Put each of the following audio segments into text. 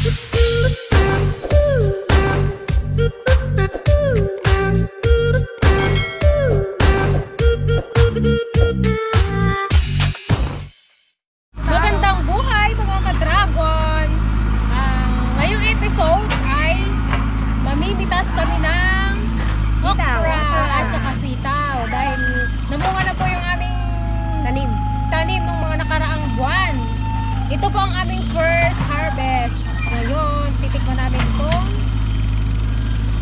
Magandang buhay mga ka-dragon! Ngayong episode ay mamimitas kami ng okra at saka sitaw dahil namunga na po yung aming tanim ng mga nakaraang buwan. Ito po ang aming first harvest. Ngayon, titikman namin itong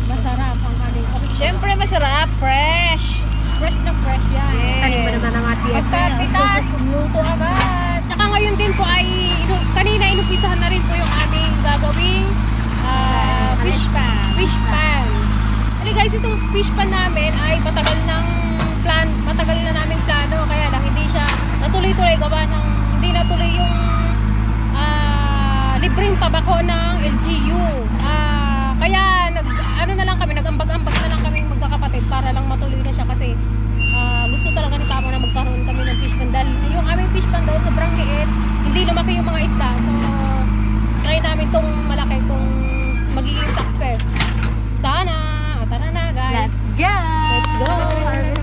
masarap ang aming okra. Siyempre masarap, fresh. Fresh na fresh yan. Yes. Tanim mo naman ang ating Pagkapitas, luto agad. Tsaka ngayon din po ay, kanina inupisahan na rin po yung aming gagawing fish pan. Actually guys, itong fish pan namin ay matagal na naming plano. Kaya lang hindi siya natuloy-tuloy gawa ng hindi natuloy yung libreng pabako ng LGU. Kaya nag-ambag-ambag na lang kami magkakapatid para lang matuloy na siya kasi gusto talaga ni Papa na magkaroon kami ng fish pan dahil yung aming fish pan daw sobrang liit, hindi lumaki yung mga isda, so try namin itong malaki kung magiging success sana. Tara na guys, let's go.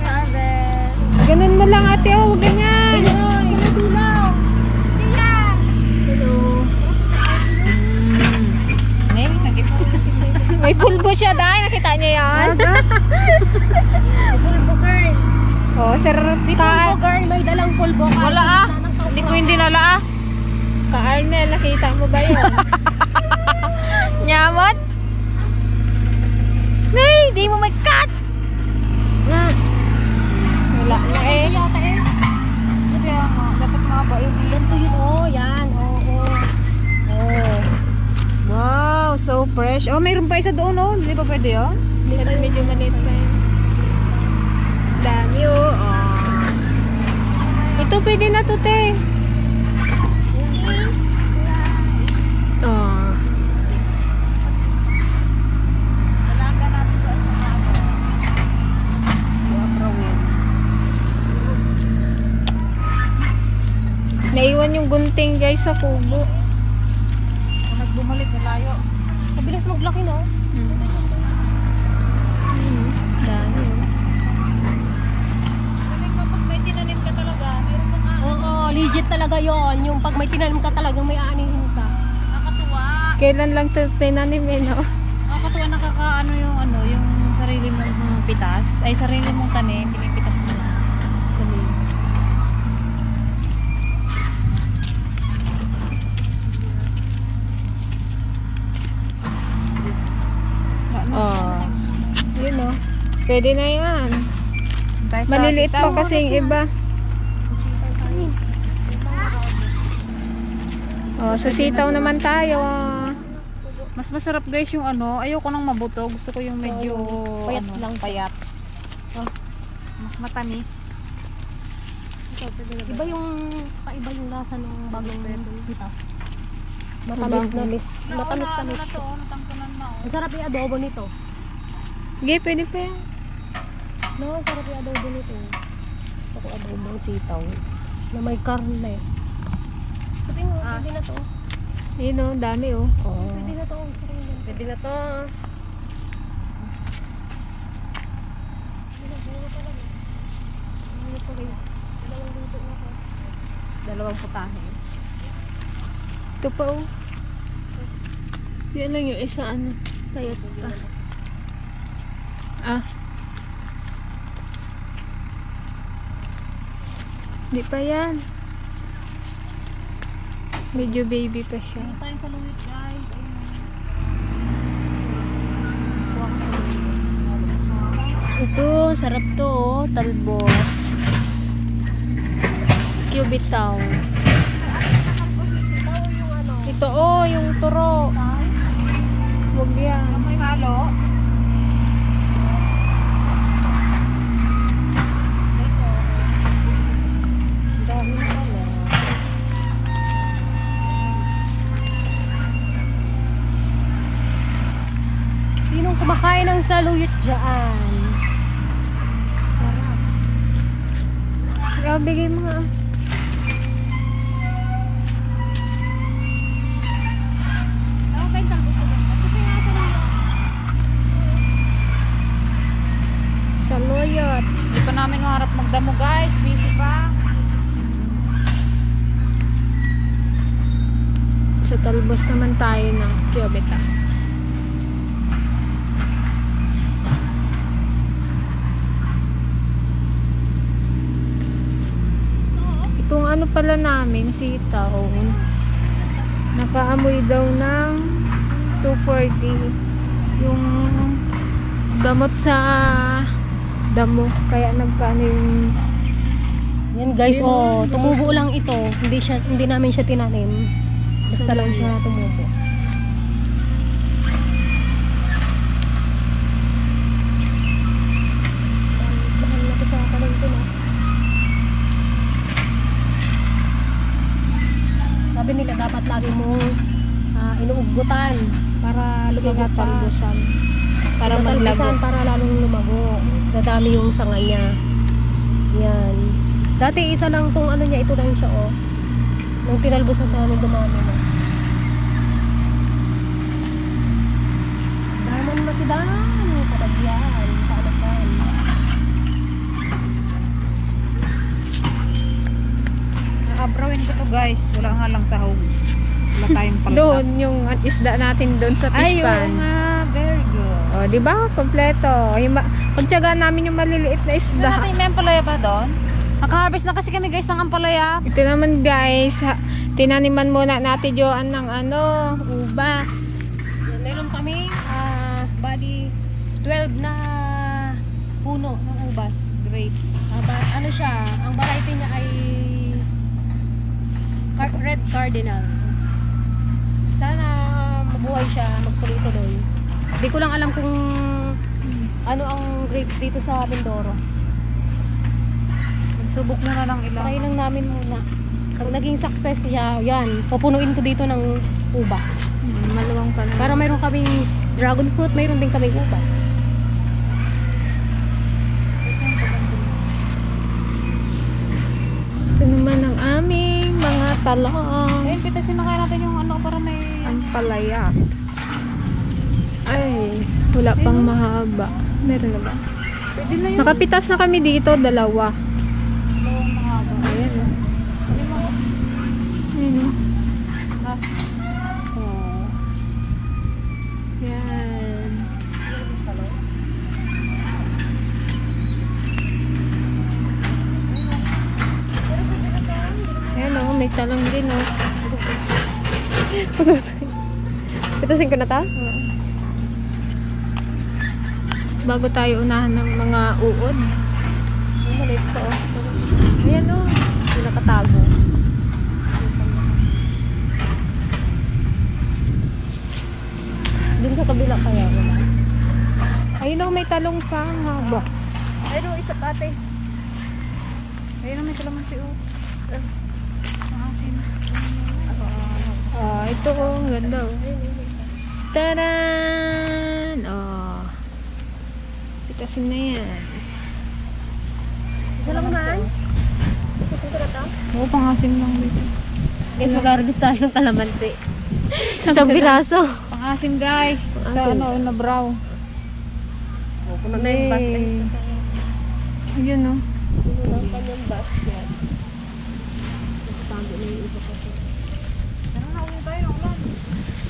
Harvest. Ganun mo lang ate, huwag ganyan. Kinatulaw. May pulbo siya dahil nakita niya yan. Pulbo girl. Oh, sir, Pulbo girl, may dalang pulbo. wala hindi ko yung dinala Ka-Arnel, nakita mo ba yun? Nyamot? Nay, di mo mag-cut. Wala na eh. Ito yung dapat maba yung Yan to yun, oh, yan. Oh. wow, so fresh. Oh, mayroon pa isa doon, oh. Hindi pa pwede yun? Hindi na medyo maliit pa yun. Dami, oh. Ito pwede na to, te. Oh. Talaga natin doon sa mga Naiwan yung gunting guys sa kubo. kung nagbumalik na layo. Mabilis maglaki, no? Dami, oh. Kapag may tinanim ka talaga, meron kang Oo, legit talaga yon. Yung pag may tinanim ka talagang may aanihin ka. nakakatuwa. Kailan lang ito tinanim eh, no? Nakakatuwa nakakaano yung sarili mong pitas. Ay, sarili mong tanim. Pinipitas mo na. Oh. Yun, no? Pwede na yan. Maliliit pa kasi yung iba. Oh, sa sitaw naman tayo. Mas masarap guys yung ayoko nang mabuto. Gusto ko yung medyo payat lang. payat. Mas matamis. Iba yung lasa ng bagong pitas. Matamis. Natangkunan na. Ang sarap yung adobo nito. Sige, pwede pa yan. No, ang sarap yung adobo nito. Ako adobo ng sitaw. Na may karne. Sabi mo, pwede na to. Yun o, dami o. Pwede na to. Pwede na to. Dalawang putahe. Ito pa oh. Yan lang yung isa payat pa. Di pa yan. Medyo baby pa siya. Dito tayo sa luwit guys. Ito, sarap to oh. Talbos. Cubitaw. Ito oh, yung turo. Huwag yan. May halo. Dami na pala. Sinong kumakain ng saluyot dyan? Sarap. Kaya bigay mo nga. Nasa talbos naman tayo ng Kiobeta. Itong ano pala namin, sitaw, nakaamoy daw ng 240 yung gamot sa damo, kaya nagkano yung Yan guys, tumubo lang ito. Hindi namin siya tinanim. Basta lang siya tumubo. Mahal na ito sa kalento na. Sabi nila dapat lagi mong inuugutan para lumago pa. tinatalbusan para maglago. Tinatalbusan para lalong lumago. Dadami yung sanga niya. Yan. Dati isa lang tong ano niya, ito lang siya Nung tinalbusan namin dumami na. Daman masidan. Kalagyan. Kaalakan. Nakabrawin ko to guys. Wala nga lang sahog. Wala tayong palta. Doon yung isda natin doon sa Ay, fish oo pan. nga. Very good. Oh, di ba? Kompleto. Pagtiyagaan namin yung maliliit na isda. Natin may ampalaya pa doon? Naka-harvest na kasi kami guys ng ampalaya. Ito naman guys, tinaniman muna natin Joan ng ubas. Yan, meron kami bali 12 na puno ng ubas. Grapes. Ano siya, ang variety niya ay red cardinal. Sana mabuhay siya, magtuloy-tuloy. Hindi ko lang alam kung ano ang grapes dito sa Mindoro. Subok muna ng ilang. Try lang namin muna. Pag naging success siya, yan, pupunuin ko dito ng ubas. Maluwang pa na. Para mayroon kaming dragon fruit, mayroon din kaming ubas. Ito naman ang aming mga talong. Ayun, pitasin na kaya natin yung ano para may... Ang palaya. Ay, wala pang mahaba. Meron na ba? Pwede na yun. Nakapitas na kami dito, dalawa. Dalawang mahaba. Ayan o. Ayan o. Oh. Yan. Ayan o, may talong din o. Pitasin ko na ta? Bago tayo unahan ng mga uod. Ang maliit pa Ayan o. Hindi nakatago. Doon sa kabila kaya wala. Ayun o, may talong pa. Ang haba. Ayun o, isa pate. Ayun na may kalamansi oh. Ang asin. Ah, ito o. Ang ganda o. Taran! Oh. Pitasin na yan. Isa lang naman. Pitasin ko na ta? Oo, pang-asim lang dito. Guys, mag-harvest tayo ng kalamansi. Isang piraso. Pang-asim guys. Sa Asin. ano, na brow. Puno na yung basket. Ayun o. Puno na ang kanyang basket. Nagtago na yung iba kasi. Ano na, uwi tayo, ulan.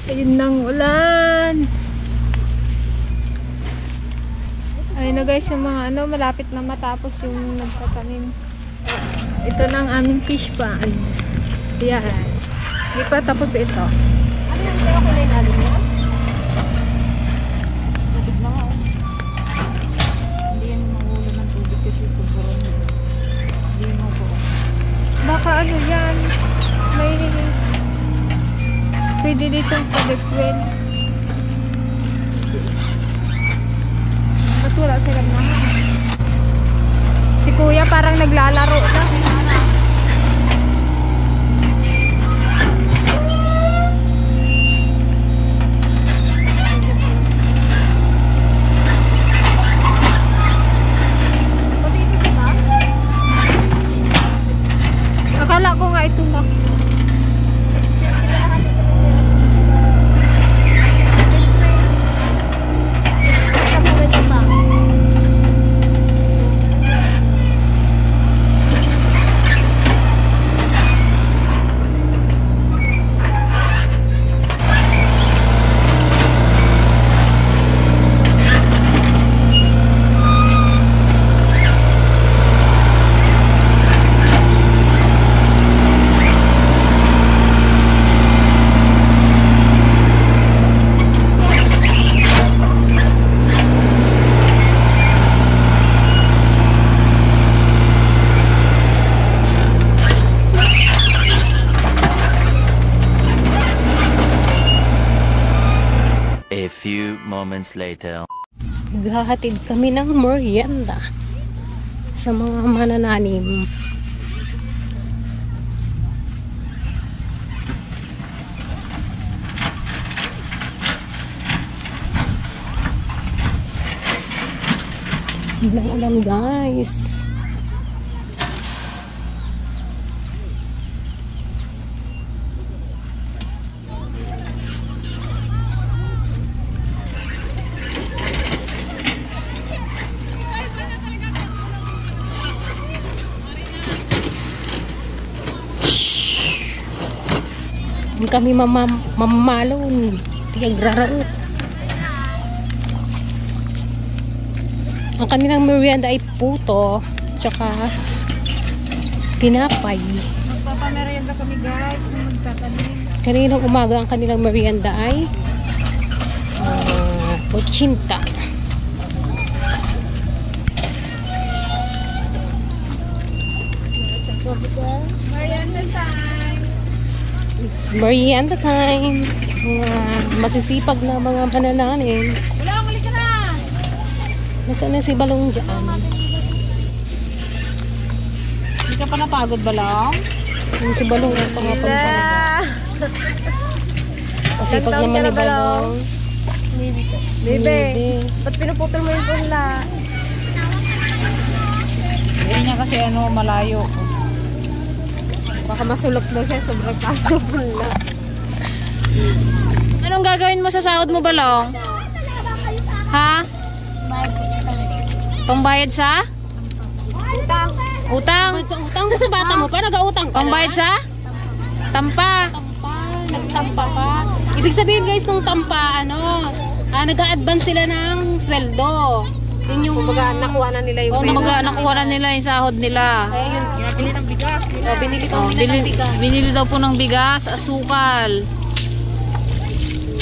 Ayun nang ulan. Ayun na guys, yung mga ano, malapit na matapos yung nagtatanim. Ito na ang aming fish pond. Yan. Hindi pa tapos ito. Ano yan? Kaya ko na yung alin yan? Tubig na nga oh. Hindi yan mahulo ng tubig kasi tuburon. Hindi yung mahulo. Baka ano yan, may pwede dito pag-fuel. Ba't wala silang naman? Si kuya parang naglalaro na. Akala ko nga ito na. A few moments later. Naghahatid kami ng merienda sa mga manananim. Hindi alam guys. Hindi kami mamamalon. Tiyagraraot. Ang kanilang merienda ay puto, tsaka tinapay. Magpapamerienda kami guys, nung magtatanim. Kaninang umaga ang kanilang merienda ay ochinta. Merienda time! It's merienda time. Mga masisipag na mga manananim. Balong, huli ka na! Nasaan na si Balong dyan? Hindi ka pa napagod, Balong? Yung si Balong ang pangapunta na. Masipag naman ni Balong. Bebe, ba't pinuputol mo yung punla? Hindi niya kasi malayo. Baka masulok daw siya, sobrang kaso punla. Anong gagawin mo sa sahod mo, Balong? Ha? Pangbayad sa? Utang! Utang? Sa utang mo sa bata mo pa, nag-autang ka Pangbayad na? sa? Tampa? Tampa, nagtampa pa. Ibig sabihin guys, nung tampa, nag-a-advance sila ng sweldo. Yun yung Kumbaga, nakuha na nila yung Nakuha na nila yung sahod nila. Kaya yun, binili ng bigas. Binili daw Oh, nila ng bigas. binili daw po ng bigas, asukal.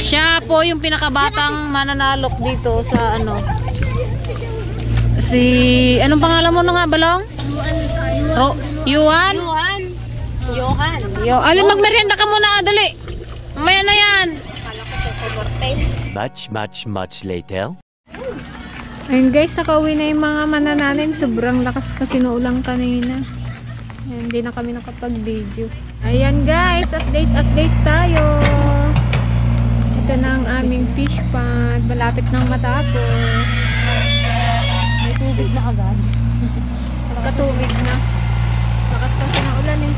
Siya po yung pinakabatang mananalok dito sa anong pangalan mo na nga, Balong? Yuan? Alin, magmerienda ka muna, dali. Mamaya na yan. Much later. Ayun guys, nakauwi na yung mga manananim. Sobrang lakas kasi ng ulang kanina. Ayan, hindi na kami nakapag-video. Ayan guys, update tayo. Ito na ang aming fish pond. Malapit nang matapos. May tubig na agad. Katubig na. Lakas kasi ng ulan eh.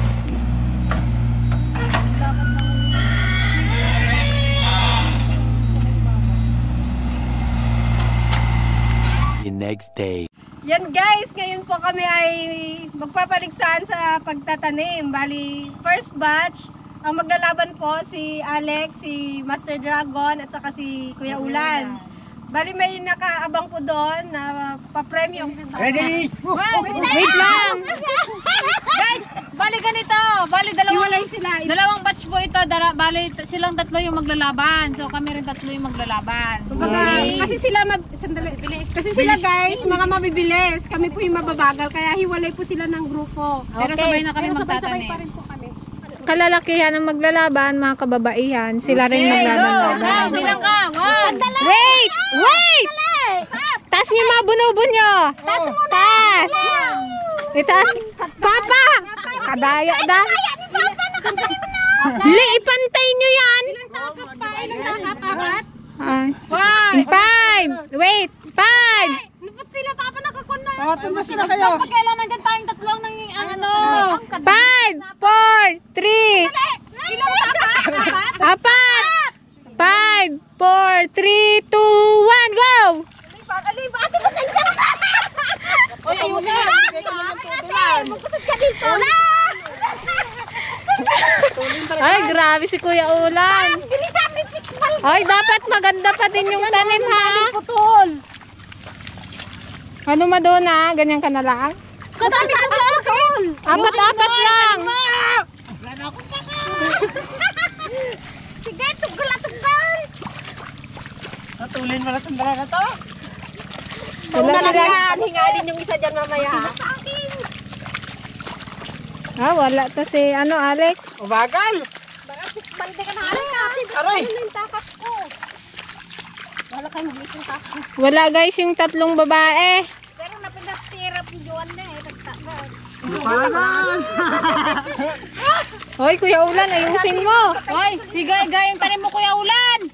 The next day. Yan guys, ngayon po kami ay magpapaligsahan sa pagtatanim. Bali, first batch, ang maglalaban po si Alex, si Master Dragon at saka si Kuya Ulan. Bali, may nakaabang po doon na pa-premium. Ready? Wait lang! Guys, bali ganito. Bali Iwalay sila. dalawang batch po ito. Bali silang tatlo yung maglalaban. So kami rin tatlo yung maglalaban. Kumbaga, kasi sila, kasi sila guys, mga mabibilis. Kami po yung mababagal, kaya hiwalay po sila ng grupo. Pero sabay na kami Pero sabay-sabay magtatanim. pa rin po kami. Kalalakihan ang maglalaban, mga kababaihan. Sila rin maglalaban. Silang ka. One. Wait! Wait! Taas niyo mga bunubon nyo! Taas muna! Taas! Itaas! Papa! Kadaya da! Li, ipantay nyo yan! Ay. Five! Wait! Five! Ba't sila papa nakakuna? Tumas na kayo. Kailangan dyan tayong tatlong ng Five! Four! Three! Apat! Five! Four! Three! Two! One! Go! Oy, ayun na! Magpasad ka dito! Ay, grabe si Kuya Ulan. Ay, dapat maganda pa din yung tanim ha. Putol! Ano Madonna? Ganyan ka na lang? Kadami ka sa akin! Apat-apat lang. Sige, tugal! Natulin mo na itong dala na to. Wala sila. Hingalin yung isa dyan mamaya. Sa akin! Wala to si Alex. Ubagal. Balde ka na akin! Aray. Ano yung takap ko? kayo mag-iit yung tapo. Wala guys yung tatlong babae. Pero napinastirap yung Joan na eh. Nagtagal. Hoy, Kuya Ulan, ayusin mo. Hoy, higay-higay yung tanim mo, Kuya Ulan.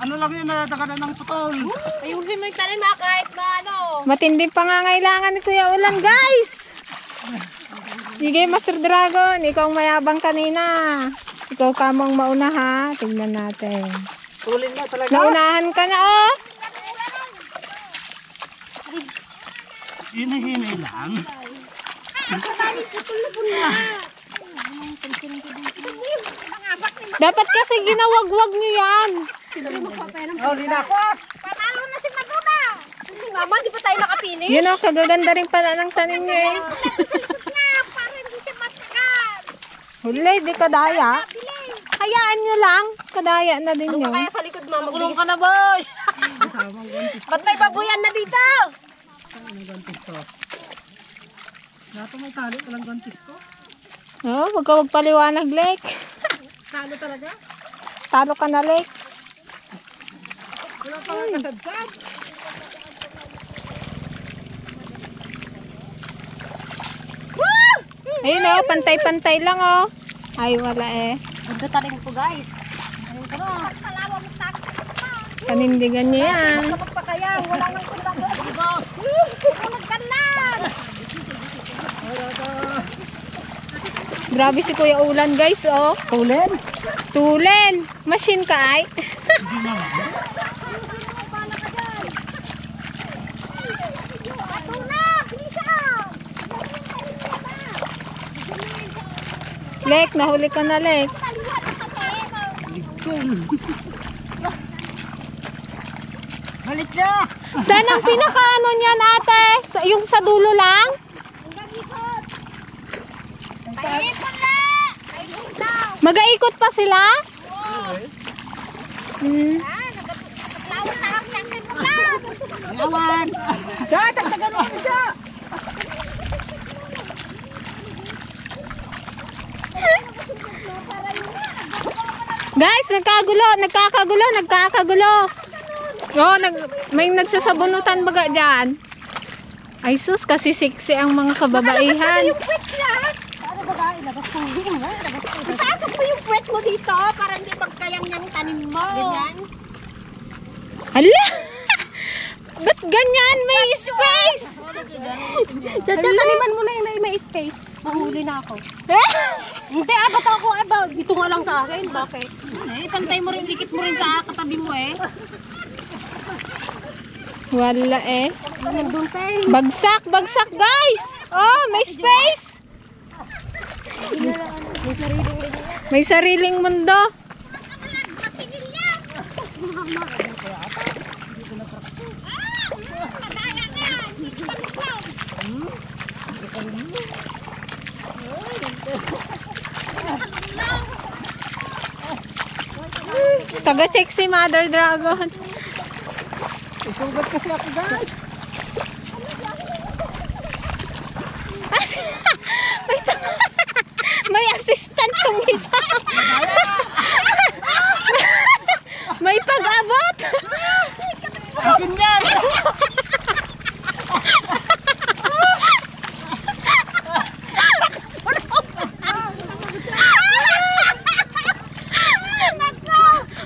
Ano lang yun, natagalan ng putol. Ayusin mo yung tanim ha, kahit maano. Matinding pangangailangan ni Kuya Ulan, guys. Sige, Master Dragon, ikaw ang mayabang kanina. Ikaw kamong mauna ha. Tingnan natin. Tulin na talaga. Naunahan ka na, oh. Hini-hini lang. Dapat kasi ginawagwag nyo yan. Oh, di na ako. Panalo na si Maduna. Hindi mama, di pa tayo nakapili? Yun oh, kagaganda rin pala ng tanim nyo eh. Para hindi si Matsakan. Hulay, di kadaya. Hayaan nyo lang. Kadaya na din yun. Kaya sa likod mama. Kulong ka na, boy. Ba't may babuyan na dito? Anong gantis to? Nato may tali palang gantis ko. Oh, wag ka magpaliwanag, Lek. Talo talaga? Talo ka na, Lek. Wala pa nga kasadsad. Ayun oh, pantay-pantay lang oh. Ay, wala eh. Ganda tanim ko guys. Ayun ka na. Pagkalawa mo sa akin. Panindigan nyo yan. Magpakaya, wala nang kundago. Kukunod ka lang. Grabe si Kuya Ulan, guys, oh. Tulin? Tulen. Machine ka ay. Lek, nahuli ka na, Lek. Balik na! Saan ang pinakaano niyan, ate? Yung sa dulo lang? Mag-aikot pa sila? Hmm. Alawan! Diyan! Tagtagan mo kami dyan! Guys, nagkakagulo. Oh, may nagsasabunutan baga dyan. Ay sus, kasi sexy ang mga kababaihan. Ano ba ga? Ilabas ko yung Ipasok mo yung puwet mo dito para hindi magkayang yung tanim mo. Ganyan. Hala! Ba't ganyan? May space! Tataniman mo na yung may space. Mahuli na ako. Hindi, ba't ako? Dito nga lang sa akin. Bakit? Ipantay mo rin, dikit mo rin sa katabi mo eh. Wala eh. Nandun tayo. Bagsak guys! Oh, may space! May sariling mundo. Taga-check si Mother Dragon. Isugat kasi ako guys. May assistant tong isa. May pag-abot. Akin yan!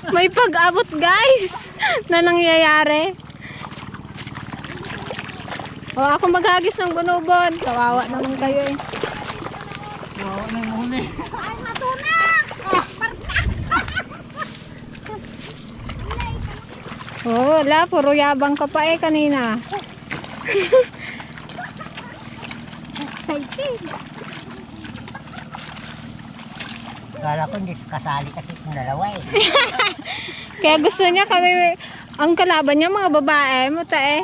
May pag-abot guys na nangyayari. O ako maghagis ng bunubon. Kawawa naman kayo eh. Oo, ano yung huli? Ay, matuna! Oh, wala. Puro yabang ka pa eh kanina. Excited. Kala ko hindi kasali kasi itong dalawa eh. Kaya gusto niya kami, ang kalaban niya mga babae. Muta eh.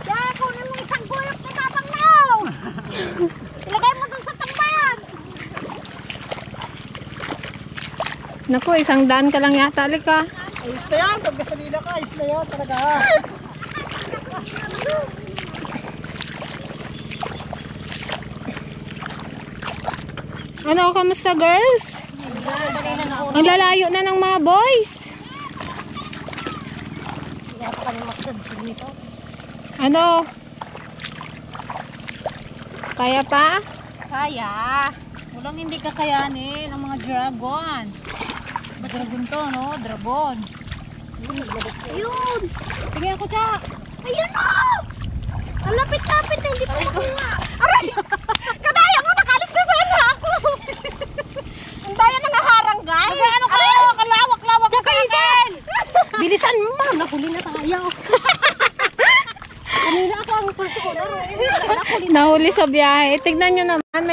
Kaya kunin mo isang gulok na tapang now! Ilagay mo dun sa tambayan! Naku, 100 ka lang yata. Alika. Ayos na yan, pag gasolina ka, ayos na yan talaga. Ano, kamusta girls? Ang lalayo na ng mga boys. Ano? Kaya pa? Kaya. Walang hindi kakayanin ang mga dragon. Ba dragon to, no? Dragon. Yun! Tingnan ko siya. Ayun o! Ang lapit-lapit na, hindi pa makuha. Aray! Kadaya mo, nakalis na sana ako. Ang daya na naharang, guys. Ano kayo? Kalawak-lawak Tsaka akin. Bilisan mo, nahuli na tayo. Kanina ako ang pulso ko. Nahuli sa biyahe. Tignan nyo naman,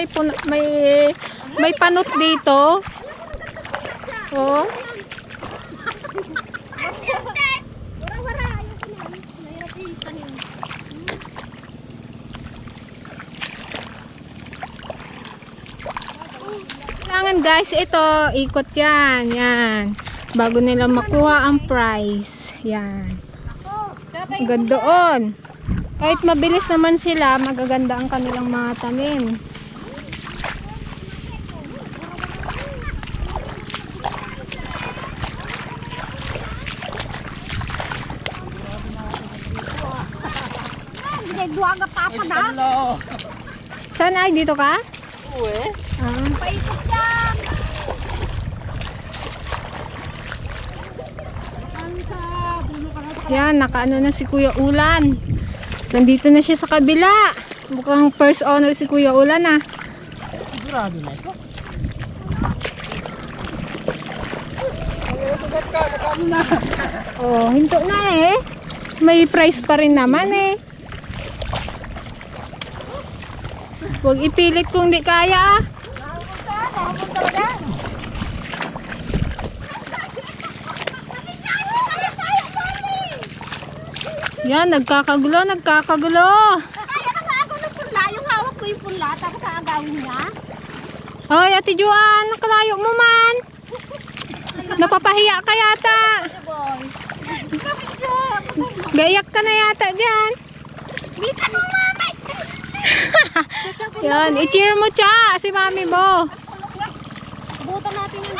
may panot dito. Oh. Kailangan guys, ito, ikot yan. Yan. Bago nila makuha ang prize. Yan. Hanggang doon. Kahit mabilis naman sila, magaganda ang kanilang mga tanim. Hindi, duwaga papa na. Saan ay? Dito ka? Uwe. Ah. Paikot yan. Yan, nakaano na si Kuya Ulan. Nandito na siya sa kabila. Mukhang first honor si Kuya Ulan ah. Sigurado na ito. Sugat ka, nakano na. Oh, hinto na eh. May price pa rin naman eh. Huwag ipilit kung di kaya ah. Yan, nagkakagulo. Kaya na nga ako ng punla. Yung hawak ko yung punla, tapos aagawin niya. Hoy, Ate Juan, nakalayo mo man. Napapahiya ka yata. Gayak ka na yata dyan. Bilisan mo, mama! Yan, i-cheer mo siya, si mami mo. Butan natin yung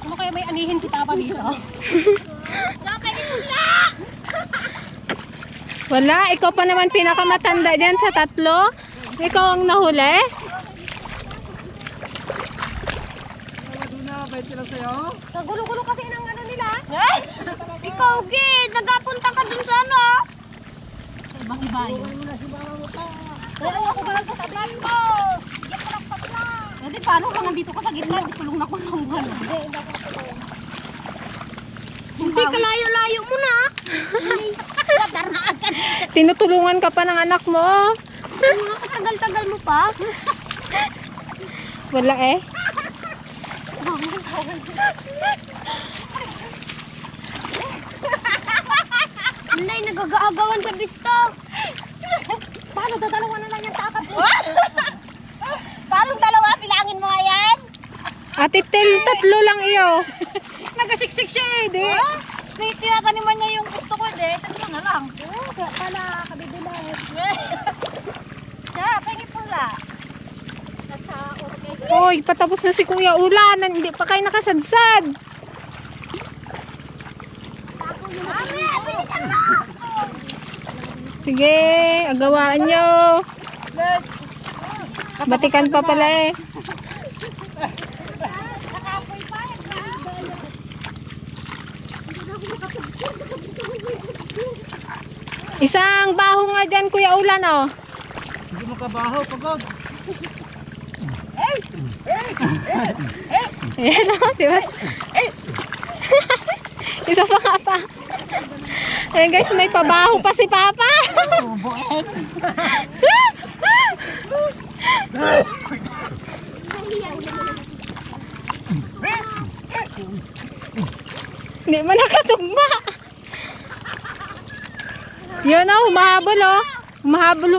Ano kaya may anihin si Papa dito? Wala, ikaw pa naman pinakamatanda dyan sa tatlo. Ikaw ang nahuli. Doon na, bait sila sa'yo. Kagulo-gulo kasi ng ano nila. Ikaw, Gid, nagapunta ka dun sa ano? Ibang-iba yun. Oo, ako galang sa tatlan mo. Hindi ko lang patla. Hindi, paano kung nandito ka sa gitna? Kulong na kulong ka. Hindi ka layo-layo mo na. Tinutulungan ka pa ng anak mo. Mga katagal-tagal mo pa. Wala eh. Hindi, nagagaagawan sa bisto. Paano? Dadalawa na lang yung takap mo. Paano dalawa? Bilangin mo nga yan. Ate Tel, tatlo lang iyo. Nagasiksik siya eh, di? Tinataniman niya yung gusto ko, de. Tatlo na lang. Kaya pala, kabibilas. Siya, pwede pula. Nasa orke. Hoy, patapos na si Kuya Ulan. Hindi pa kayo nakasadsad. Mami, bilisan mo. Sige, agawaan nyo. Batikan pa pala eh. Isang baho nga dyan, Kuya Ulan, oh. Hindi mo kabaho, pagod. Ayan, oh, si Mas. Isa pa nga pa. Ayan guys, may pabaho pa si Papa. Hindi mo nakatugma. Yun oh, humahabol oh. Humahabol.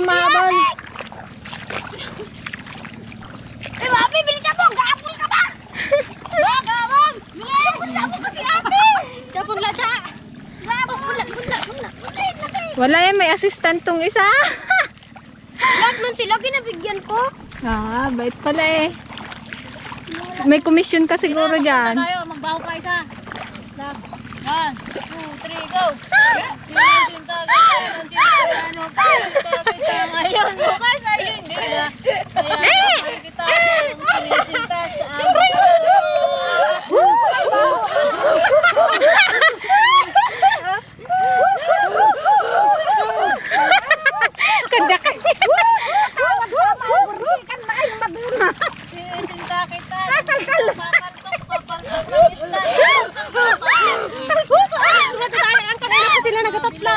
Eh, Mami, bilisan mo. Gaapol ka ba? Gawang! Bilis! Gaapol ka si Ate! Kapon la siya. Gaapol! Bula! Wala yan, may assistant tong isa. Lahat man sila kinabigyan ko. Ah, bait pala eh. May commission ka siguro dyan. Tayo, magbaho ka isa. 1, 2, 3, go! Sinisinta kita, ngayon bukas ay hindi na. Kaya kita sinisinta sa amin. Kandakan. Sinisinta kita. Makantok pa pang isla. Ang kanina pa sila nagatatla.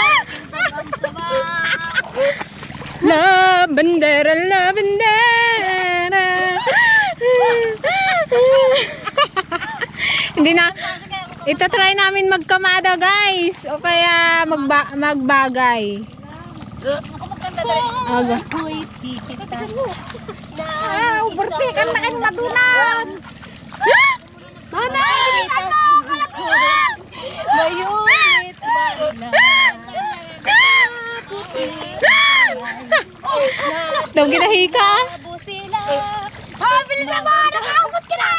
La bandera, la bandera. Hindi na. Itatry namin magkamada guys. O kaya magbagay. Aga. Bertikan na kayo madunan. Mama! Mayunit ba Daw ginahika. sila? Bilis na mo! Nakakabot ka na!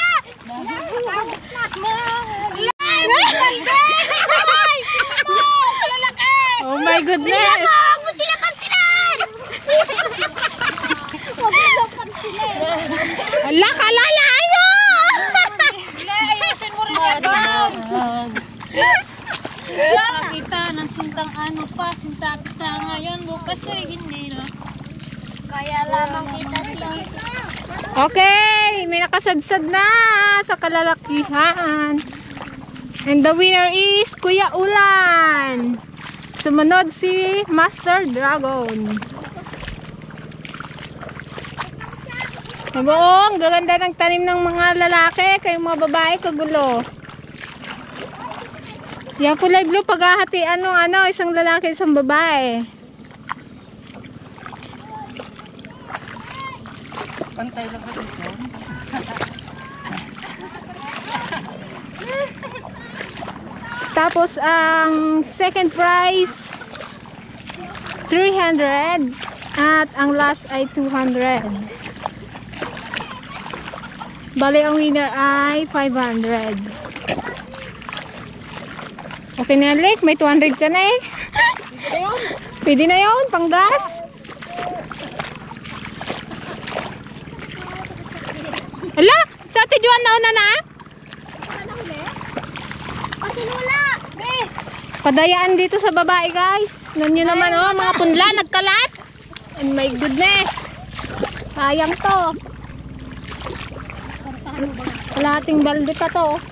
Oh my goodness. Huwag mo sila pansinan! Huwag mo sila pansinan! Ala, kalala ayo. Ayusin mo rin yan. Kita ng sintang ano pa, sinta kita ngayon, bukas ay hindi na. Kaya lamang kita sila. Okay, may nakasadsad na sa kalalakihan. And the winner is Kuya Ulan. Sumunod si Master Dragon. Ang gaganda ng tanim ng mga lalaki, kayong mga babae kagulo. Yan kulay blue paghahatian ng isang lalaki, isang babae. Pantay lang ka dito. Tapos ang second prize 300 at ang last ay 200. Bali ang winner ay 500. Okay na Lek, may 200 ka na eh. Pwede na yun, pang gas. Ala, sa Ate Juan na na? Pasinula! Padayaan dito sa babae guys. Alam nyo naman mga punla nagkalat. And my goodness. Sayang to. Kalahating balde pa to.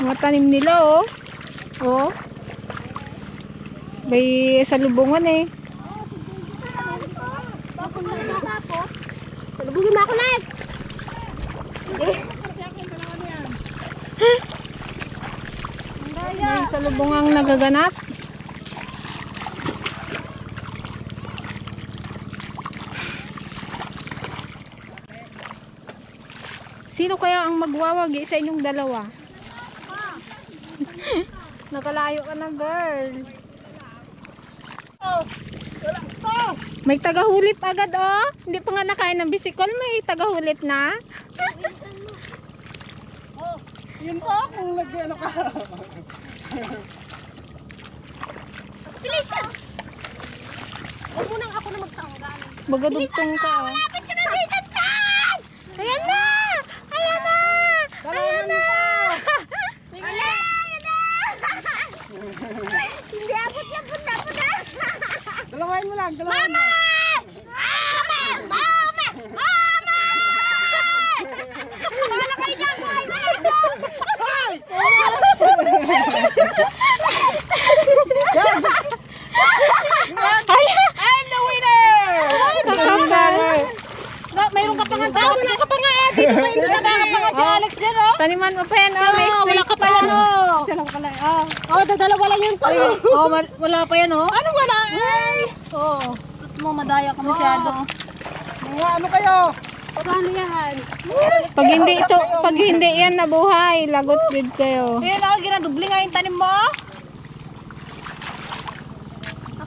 Mga tanim nila oh. Oh. May salubungan eh. Salubungin mo ako na! May salubungang nagaganap. Sino kaya ang magwawagi sa inyong dalawa? Nakalayo ka na, girl. May tagahulip agad, oh. Hindi pa nga nakain ng bisikol, may tagahulip na. Yun pa kung nag-ano ka. Felicia! Huwag mo nang ako na magtanggal. Bagadugtong ka, oh. Lapit ka na sa isang tan! Ayan na! Ayan na! Ayan na! Ayan na! Hindi abot yan, punta po na! Dalawain mo lang, dalawain mo. Mama! Mama! Mama! Wala kayo dyan, buhay mo lang! I'm the winner! Kakapal. Mayroon ka pa nga daw. Wala ka pa nga. Dito pa yun. Wala ka pa nga si Alex dyan, oh. Taniman mo pa yan, oh. May space Wala ka pa yan, oh. Isa lang pala, oh. Oh, dalawa lang yun pa. Oh, wala pa yan, oh. Ano wala? Ay! Oh, tut mo, madaya ka masyado. Mga ano kayo? Paano yan? Pag hindi yan nabuhay, lagot din kayo. Ayan, oh, ginadubli nga yung tanim mo.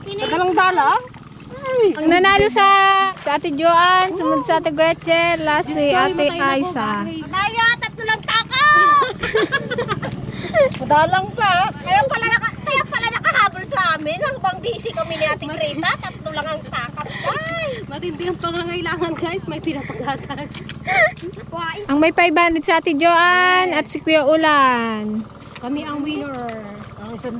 Tagalong dala? Ang nanalo sa Ate Joanne, sumunod sa Ate Gretchen, last si Ate Aiza. Tayo, 3 lang tako! Madalang pa. Kaya pala nakahabol sa amin. Hanggang busy kami ni Ate Greta, 3 lang ang takap. Ay! Matindi ang pangangailangan guys, may pinapagatan. Ang may 500 sa Ate Joanne at si Kuya Ulan. Kami ang winner. Ang 1,000.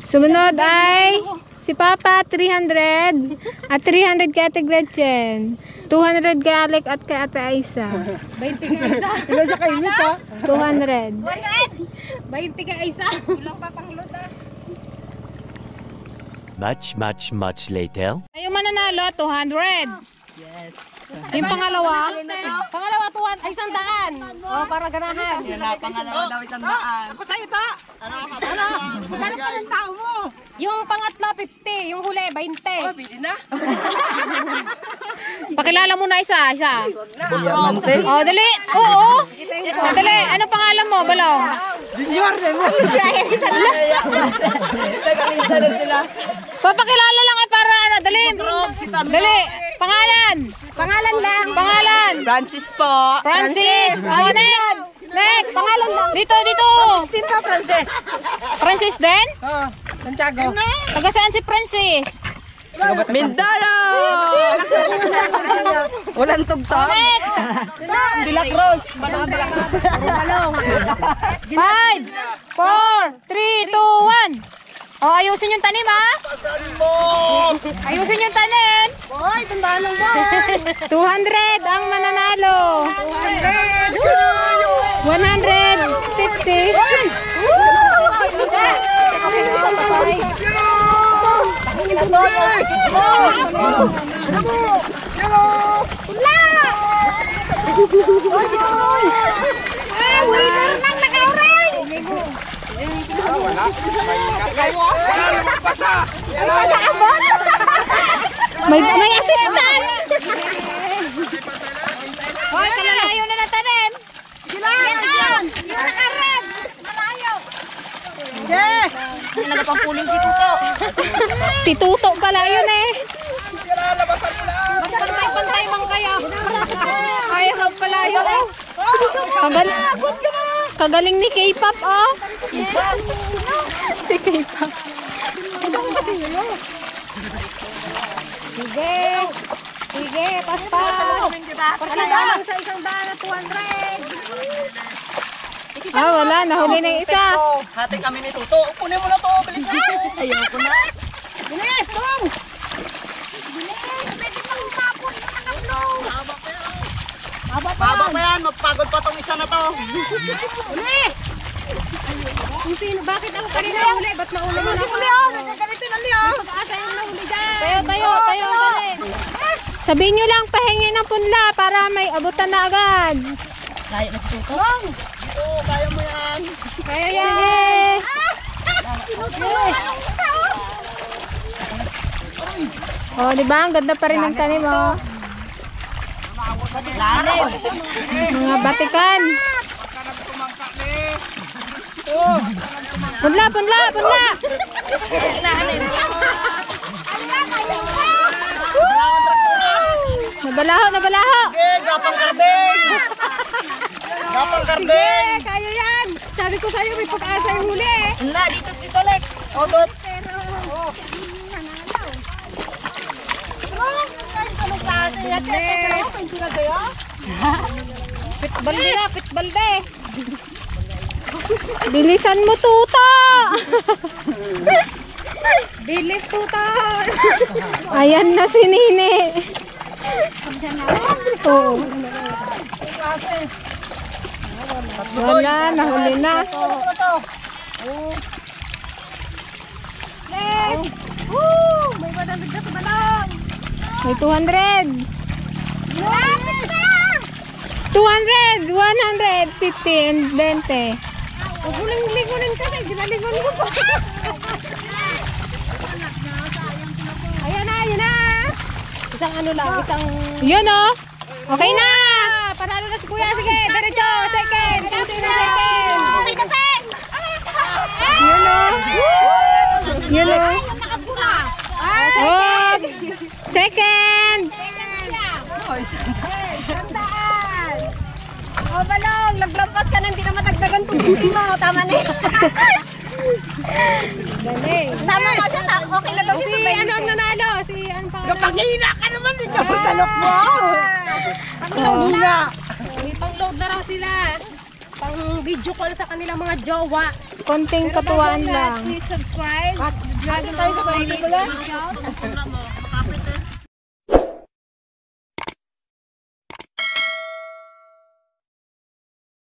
Sumunod ay si Papa 300 at 300 kay Ate Gretchen. 200 kay Alec at kay Ate Aiza. 20 ka isa. Ilan siya kainit ha? 200. 20 ka isa. Kulang pa pang load ah. Much later. Ayaw mananalo, 200. Yes. Yung pangalawa, Pangalawa, 200, ay 100. Oh, para ganahan. Ako sa ita. Ano? Magkano pa ng tao mo? Yung pangatlo, 50. Yung huli, 20. Oh, Pili na. pakilala mo na isa. Diamante. Oh, dali. Oo. Oh, dali. Ano pangalan mo, Balong? Junior, mo. Papakilala lang ay para ano, dali. Dali. Pangalan. Pangalan lang. Pangalan. Francis po. Francis. Oh, next. Next. Pangalan lang. Dito. Tinta Francis. Francis din? Santiago. Taga saan si Francis? Mindanao. Walang tugtog. Next. De La Cruz. 5, 4, 3, 2, 1. Oh, ayusin yung tanim ha. Ayusin yung tanim. Boy, tandaan lang boy. 200 ang mananalo. 150. Winner ng nakauray! May assistant. Hoy, kalalayo na ng tanim. Yan! Yung nakared! Malayo! Si Tuto pala yun eh. Pantay-pantay man kayo. Ayaw pala yun eh. Kagaling ni K-pop oh. Si K-pop. Sige, paspas. Pagkadalang sa 100 na 200. Wala, nahuli na yung isa. Hati kami ni Tuto. Kunin mo na to, bilisan. Ayoko na. Bilis, Tom. Pwede pang umapon yung nakaplo. Haba pa yan, mapagod pa tong isa na to. Kung sino, bakit ako kanina nahuli? Ba't nauli mo na ako? Nagkakamitin na liya. Pag-asa yung nahuli dyan. Tayo, dali. Sabihin nyo lang pahingi ng punla para may abutan na agad. Oo, kaya mo yan. Kaya yan. Oh, di ba? Ang ganda pa rin ng tanim, oh. Mga batikan. Punla. Nabalaho. Gapang kardeng. Gapang kardeng. Kaya yan. Sabi ko sa'yo, may pag-asa yung huli eh. Dito, Lek. Odot. Pitbalde. Bilisan mo, tuta. Bilis tuta. Ayan na si Nini. Oo. Wala, nahuli na. May madamig na tumalong. May 200. 200, 150, and 20. Huling-lingunin kasi, ginalingon mo pa. Ayan na. Isang ano lang, isang... Yun oh. Okay na. Panalo na si Kuya. Sige, diretso. Second. Kung sino second. Okay na pa! Yun oh. Yun oh. Nakapula! tama na yun. Galing. Tama na siya, okay na daw Si siya sa ano ang nanalo? Si ano pa? Kapag-hina ka naman din dapat talok mo. Hina. Pang-load na raw sila. Pang video call sa kanilang mga jowa. Konting katuwaan lang. Please subscribe. Dragon tayo sa bahay ko lang.